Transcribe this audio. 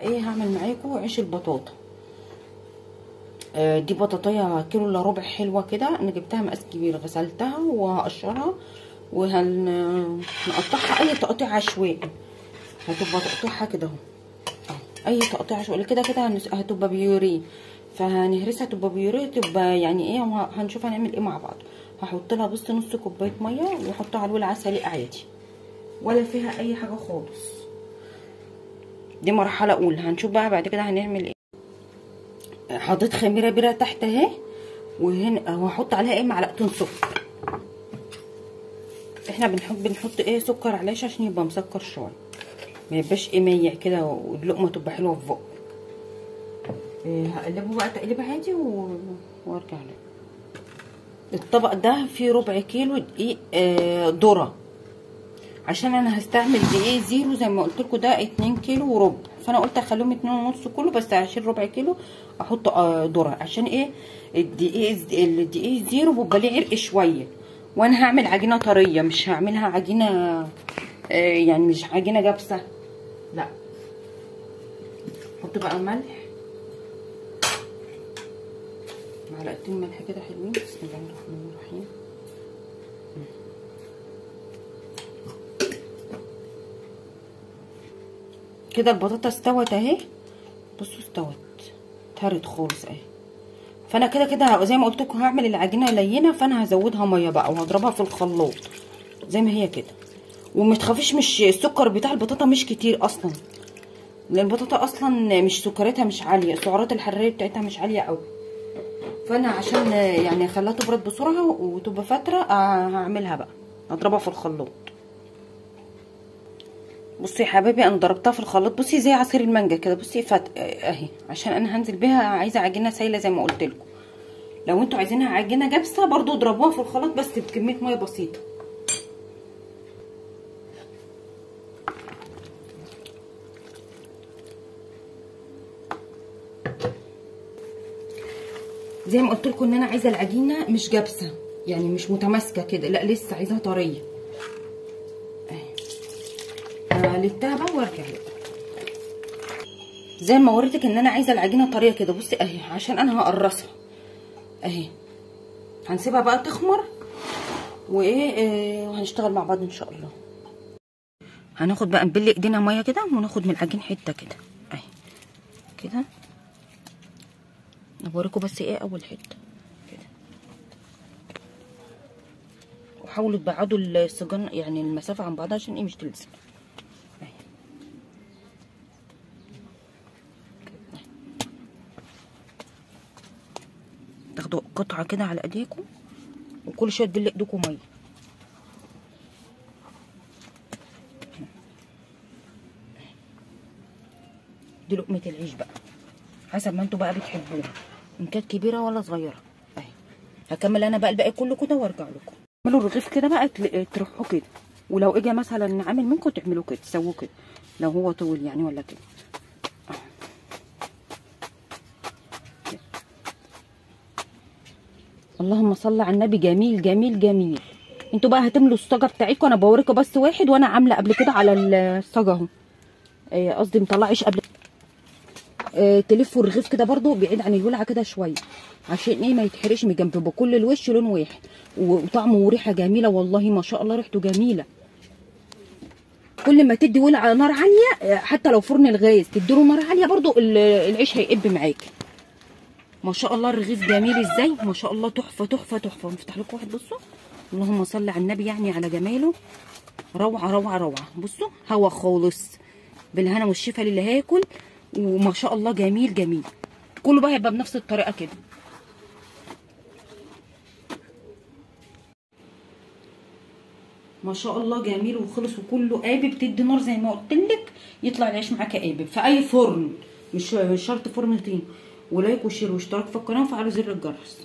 ايه هعمل معاكم عيش البطاطا. دي بطاطايه كيلو الا ربع حلوة كده، انا جبتها مقاس كبير، غسلتها وهقشرها وهنقطعها اي تقطيع عشوائي. هتبقى تقطيعها كده اهو، اي تقطيع عشوائي كده كده هتبقى بيوريه، فهنهرسها تبقى بيوريه، تبقى يعني ايه، هنشوف هنعمل ايه مع بعض. هحط لها بص نص كوباية مية واحطها على الولعه سليق عادي، ولا فيها اي حاجة خالص. دي مرحلة اولى، هنشوف بقى بعد كده هنعمل ايه. حطيت خميره بيره تحت اهي، وهنا وهحط عليها ايه معلقتين سكر. احنا بنحب نحط ايه سكر على العيش عشان يبقى مسكر شوية، ما يبقاش ايه مايع كده واللقمه تبقى حلوة في بقك. إيه هقلبه بقى تقليبه عادي وارجع له. الطبق ده فيه ربع كيلو دقيق ذره، عشان انا هستعمل دقيق زيرو زي ما قلت لكم، ده 2 كيلو وربع، فانا قلت اخليهم 2.5 كيلو، بس عشان ربع كيلو احط ذره، عشان ايه الدقيق زيرو بيبقى ليه عرق شوية، وانا هعمل عجينه طرية، مش هعملها عجينه يعني مش عجينه جابسه، لا. احط بقى ملح، معلقتين ملح كده حلوين. بسم الله الرحمن الرحيم. كده البطاطا استوت اهي، بصوا استوت اتهرت خالص اهي. فانا كده كده زي ما قلت لكم هعمل العجينة لينه، فانا هزودها مية بقى وهضربها في الخلاط زي ما هي كده. وما تخافيش، مش السكر بتاع البطاطا مش كتير اصلا، لان البطاطا اصلا مش سكرتها مش عالية، السعرات الحرارية بتاعتها مش عالية قوي. فانا عشان يعني اخليها تبرد بسرعة وتبقى فترة هعملها بقى اضربها في الخلاط. بصي يا حبايبي انا ضربتها في الخلاط، بصي زي عصير المانجا كده، بصي فات اهي، عشان انا هنزل بيها عايزه عجينه سايله زي ما قلت لكم. لو انتوا عايزينها عجينه جابسه برضو اضربوها في الخلاط بس بكمية مية بسيطة. زي ما قلت لكم ان انا عايزه العجينة مش جابسه، يعني مش متماسكة كده، لا لسه عايزاها طرية اهي. قلبتها بقى وارجع لكم زي ما وريتك ان انا عايزه العجينة طرية كده. بصي اهي، عشان انا هقرصها اهي. هنسيبها بقى تخمر وايه وهنشتغل مع بعض ان شاء الله. هناخد بقى نبل ايدينا مية كده، وناخد من العجين حتة كده اهي كده. اوريكم بس ايه اول حتة كده. وحاولوا تبعدوا السجن يعني المسافة عن بعضها عشان ايه مش تلزق. تاخدوا قطعه كده على ايديكم، وكل شوية تبل ايديكم مية. دي لقمة العيش بقى حسب ما انتوا بقى بتحبوها، ان كانت كبيرة ولا صغيرة اهي. هكمل انا بقى الباقي كله كده وارجع لكم. اعملوا الرغيف كده بقى تروحوا كده، ولو اجى مثلا عامل منكم تعملوه كده، تسووه كده لو هو طويل يعني ولا كده. اللهم صل على النبي. جميل جميل جميل. انتوا بقى هتملوا الصاجه بتاعتكم، انا بوريكم بس واحد، وانا عامله قبل كده على الصاجه اهو، قصدي مطلع عيش قبل. تلفوا الرغيف كده برضو بعيد عن الولعه كده شوية، عشان ايه ما يتحرقش من جنب، بكل الوش لون واحد، وطعمه وريحه جميلة والله ما شاء الله، ريحته جميلة. كل ما تدي ولعه نار عالية، حتى لو فرن الغاز تديله نار عالية برضو العيش هيقب معاكي. ما شاء الله الرغيف جميل ازاي، ما شاء الله تحفة تحفة تحفة. نفتح لكم واحد بصوا، اللهم صل على النبي، يعني على جماله، روعه روعه روعه. بصوا هوا خالص، بالهنا والشفا للي هياكل، وما شاء الله جميل جميل. كله بقى هيبقى بنفس الطريقة كده. ما شاء الله جميل وخلص، وكله قابب، بتدي نار زي ما قلت لك، يطلع العيش معاك قابب في اي فرن، مش شرط فرن طين. و like و share واشتراك في القناة وفعلوا زر الجرس.